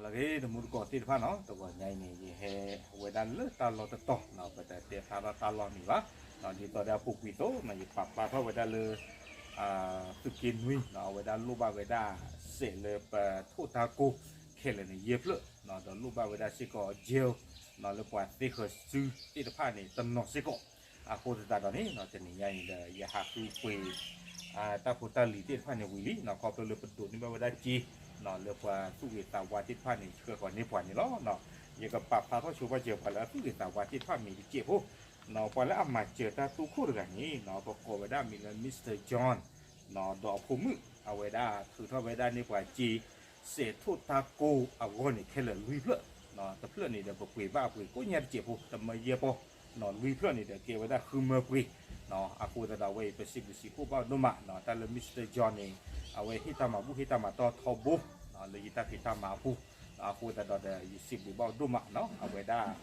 လၢအဂ့ၤ တမူတကိးသ့ၣ်တဖၣ်နီၤ, တဂီၤညါအံၤန့ၣ် ယဟဲဝဲဒၣ်လၢတၢ်လီၢ်တတီၤနီၤ, ပတတဲဖျါထီၣ်တၢ်လီၢ်မံၤဘၣ်နီၤ, ဒ်သိးဒီးအပူၤကွံာ်အသိးနီၤ, ယပာ်ဖျါထီၣ်ဝဲဒၣ်လၢ သုးက့နွံနီၤ, အဝဲဒၣ်လိၣ်ဘၣ်ဝဲဒၣ်စဲးလၢပထိၣ်တၢ်ကိၢ်ခဲလၢာ်န့ၣ် ယဲၢ်ဖျၢၣ်နီၤ, ဒီးလိၣ်ဘၣ်ဝဲဒၣ်စ့ၢ်ကီး jail နီၤ, လၢပှၤသ့ဃၢၤစုသ့ၣ်တဖၣ်န့ၣ် တနီၤစ့ၢ်ကီး. အဃိသတးဒီးန့ၣ်နီၤ, တနံၤညါအံၤဒီး ယဟးဃုပှ့ၤ တၢ်ဖိတၢ်လံၤသ့ၣ်တဖၣ်န့ၣ်ဝံၤလံနီၤ, ခီဖျိလၢပဒိးန့ၢ်ဘၣ်ဝဲဒၣ်စ့နီၤ, လၢပှၤသူၣ်ဂ့ၤသးဝါသ့ၣ်တဖၣ်န့ၣ် ဆှၢဃီၤန့ၢ်ပှၤန့ၣ်လီၤ. ယကပာ်ဖျါထီၣ်ဆိပာ်စၢၤပှၤလၢအသူၣ်ဂ့ၤသးဝါသ့ၣ်တဖၣ်မ့ၢ်တစဲးဖိနီၤ, ပှၤလၢအမၤစၢၤတၢ်သူခိၣ်တဂၤန့ၣ်နီၤ, ပကိးဝဲဒၣ်မံၤလၢ Mister John နီၤ, ဒီးအဖိမုၣ် အဝဲဒၣ်ထုးထီၣ်ဝဲဒၣ်န့ၢ်ပှၤစ့ စဲးထိၣ်တၢ်ကိၢ်အဂီၢ်န့ၣ် ခဲလၢာ်လွံၢ်ဖျၢၣ်နီၤ, တဖျၢၣ်န့ၣ်ဒီးပပှ့ၤဘၣ်အပှ့ၤကိးညါတစဲးဖိ တမၢယဲၢ်ပီၢ်နီၤ, လွံၢ်ဖျၢၣ်န့ၣ်ဒီးကဲဝဲဒၣ်ဃုမၢပှ့ၤနီၤ. အဃိသတးဒီးအဝဲအံၤ ပစံးဘျုးစံးဖှိၣ်ဘၣ်ဒိၣ်မးနီၤ, တၢ်လၢ Mister John န့ၣ် အဝဲဟ့ၣ်တၢ်မၤဘူၣ်ဟ့ၣ်တၢ်မၤတီၢ်ထီဘိနီၤ, လၢယတၢ်ဖံးတၢ်မၤအပူၤနီၤ. အဃိသတးဒီးဒီး ယစံးဘျုးဘၣ်ဒိၣ်မးနီၤ, အဝဲဒၣ်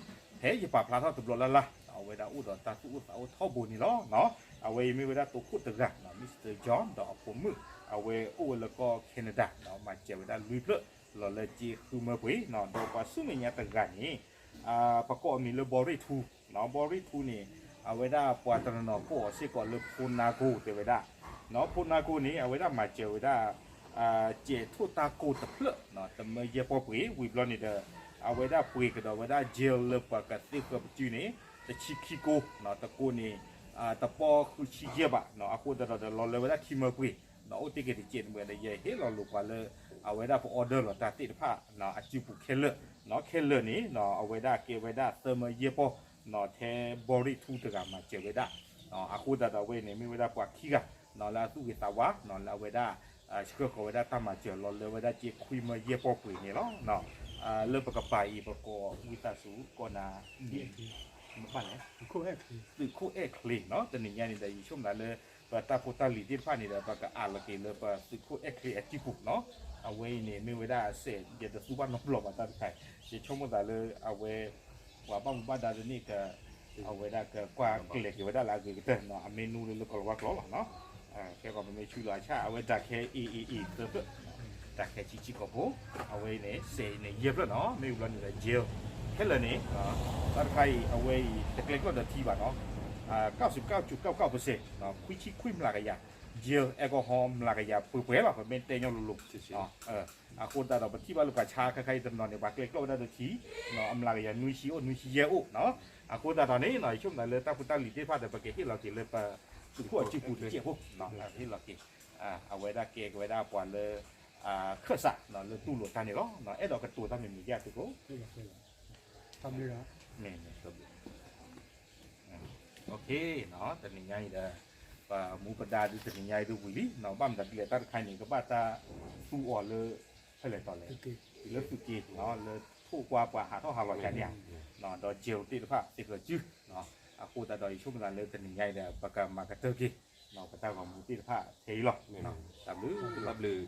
ဖဲယပာ်ဖျါထီၣ်တဘျီလၢ်လၢ်နီၤ, အဝဲဒၣ်အိၣ်ဒီးတၢ်သူၣ်အိၣ်သးအိၣ်ထီဘိန့ၣ်လီၤနီၤ. အဝဲအံၤမ့ၢ်ဝဲဒၣ်သိခိၣ်တဂၤနီၤ, Mister John ဒီးအဖိမုၣ် အဝဲအိၣ်ဝဲလၢကီၢ် Canada နီၤ, မၤစၢၤဝဲဒၣ်လွံၢ်ဖျၢၣ်လီၤလၢစ့ဃုမၢပှ့ၤနီၤ. ဒီးပှၤဆူမဲာ်ညါတဂၤန့ၣ် ပကိးအမံၤလၢ ဘီရ့ၣ်ထူနီၤ, ဘီရ့ၣ်ထူန့ၣ် အဝဲဒၣ်ပှၤတနီၤနီၤကိးအီၤစ့ၢ်ကီးလၢဖိနါကိတဲဝဲဒၣ်နီၤ, ဖိနါကိန့ၣ် အဝဲဒၣ်မၤစၢၤဝဲဒၣ် စဲးထိၣ်တၢ်ကိၢ်တဖျၢၣ်နီၤ, တမၢယဲၢ်ပီၢ်ပှ့ၤ, ဝံၤဘျီန့ၣ်ဒီး အဝဲဒၣ်ပှ့ၤကဒီးဝဲဒၣ် jail လၢပှၤကသ့ဃၢၤပစုန့ၣ် တဆံခံကိနီၤ, တကိန့ၣ် တပီၢ်ဃုဆံယဲၢ်ဘးနီၤ. အဃိသတးဒီးဒီးလီၤလၢဝဲဒၣ်ခံမၢပှ့ၤနီၤ, အိၣ်တ့ၢ်က့ၤတစဲးန့ၣ်ဒီး ယဟ့ၣ်လီၤလိာ်ပှၤလၢ အဝဲဒၣ်ပ order လီၤတၢ်သ့ၣ်တဖၣ်နီၤ, အစုပူၤခဲလၢာ်နီၤ, ခဲလၢာ်န့ၣ်နီၤ, အဝဲဒၣ်ကဲဝဲဒၣ်သၢမၢယဲၢ်ပီၢ်နီၤ, ထဲဘီရ့ၣ်ထူတဂၤမၤစၢၤဝဲဒၣ်နီၤ. အဃိသတးဒီးအဝဲန့ၣ် မ့ၢ်ဝဲဒၣ်ပှၤခံဂၤနီၤ, လၢအသူၣ်ဂ့ၤသးဝါနီၤ, လၢအဝဲဒၣ် ဆှၢဃီၤဝဲဒၣ်တၢ်မၤစၢၤလီၤလၢဝဲဒၣ်စ့ခွံမၢယဲၢ်ပီၢ်ပှ့ၤန့ၣ်လီၤ. လၢပကပၤအံၤ ပကိးဝံသးစူၤ ကိးနၤ ဘၣ်လဲၣ် သုးခိၣ်အဲၣ်ချ့နီၤ, တနံၤညါန့ၣ်ဒီး ယဆိကမိၣ်သးလၢ ပတၢ်ဖိတၢ်လံၤသ့ၣ်တဖၣ်န့ၣ်ဒီး ပကအးလီၤက့ၤလၢပသုးခိၣ်အဲၣ်ချ့အစုပူၤနီၤ. အဝဲအံၤန့ၣ် မ့ၢ်ဝဲဒၣ်စဲး ယတသူဘၣ်နီတဘျီဘၣ်တၢ်တခါအံၤ, ယဆိကမိၣ်သးလၢအဝဲ ပှၤဘၣ်မူဘၣ်ဒါတန့ၢ်က အဝဲဒၣ်ကကွၢ်ကျဲၤက့ၤဝဲဒၣ်လၢအဂ့ၤကတၢၢ်နီၤ, အမ့ၢ်နူလၢလၢကီၢ်လၤဝါကျိာ်လီၤနီၤ. ကဲကီး ပမ့ၢ်ဆူလီၤအဆၣ် အဝဲဒၣ်ခဲအံၤအံၤအံၤသၢဖျၢၣ်, တၢ်ခဲဆံးဆံးကိာ်ဖိ, အဝဲအံၤန့ၣ် စဲးအံၤန့ၣ် ယဲၢ်ဖျၢၣ်နီၤ, မ့ၢ်ဝံၤလီၤန့ၣ်ဒီး jail ခဲလၢာ်န့ၣ် တၢ်တခါအံၤ အဝဲအံၤ တကျဲကျီၢ်ဒီးထံဘၣ်နီၤ, ကၣ်စူးကၣ်စူးကၣ်ကၣ်ပစဲး, ခွံဆံခွံမျးကယၤ, jail alcohol မျးကယၤပှဲၤပှဲၤလီၤ, ပမ့ၢ်တဲညီလိၤလိၤ အဃိသတးဒီး ပထံၣ်ဘၣ်လၢပှၤဆါခါခါအံၤတနီၤန့ၣ် ပှၤကျဲကျီၢ်ဝဲဒၣ်ဒီးထံ, အမျးကယၤနွံဆံအိၣ် နွံဆံယဲၢ်အိၣ်နီၤ. အဃိသတးဒီးန့ၣ်နီၤ ယဆိကမိၣ်သးလၢတၢ်ဖိတၢ်လံၤသ့ၣ်တဖၣ်ဒီး ပကဟ့ၣ်လီၤက့ၤလၢပသုးခိၣ်အစုပူၤတစဲးဖိ, ဟ့ၣ်လီၤက့ၤ, အဝဲဒၣ်ကဲက့ၤဝဲဒၣ်ပှၤလၢ ခၢၣ်စးလၢတူၢ်လိာ်တၢ်န့ၣ်လီၤ. အဲၣ်ဒိးကတိၤတၢ်မံၤမံၤယၢ်သုးခိၣ် မ့ၢ်မ့ၢ် တနံၤညါအံၤဒီး ပမူပဒါဒ်တနံၤညါအံၤဒ်ဝံၤလံနီၤ, ဘၣ်မတၤဒ်လဲၣ်တၢ်တခါန့ၣ် ကဘၣ်တၢ်သူအီၤလၢ ဖဲလဲၣ်တီၤလဲၣ်, လၢသုးက့နီၤ, လၢထိၣ်ကွၢ်ပှၤဟးထီၣ်ဟးလီၤယၤန့ၣ်ဧါ, ဒီး jail သ့ၣ်တဖၣ်သ့ၣ်ဃၢၤစု, အဃိသတးဒီးယဆိကမိၣ်သးလၢတနံၤညါအံၤဒီး ပကမၤကတၢၢ်က့ၤ ပတၢ်ဂီၤမူသ့ၣ်တဖၣ်ထဲအံၤလီၤ. တၢ်ဘျုး တၢ်ဘျုး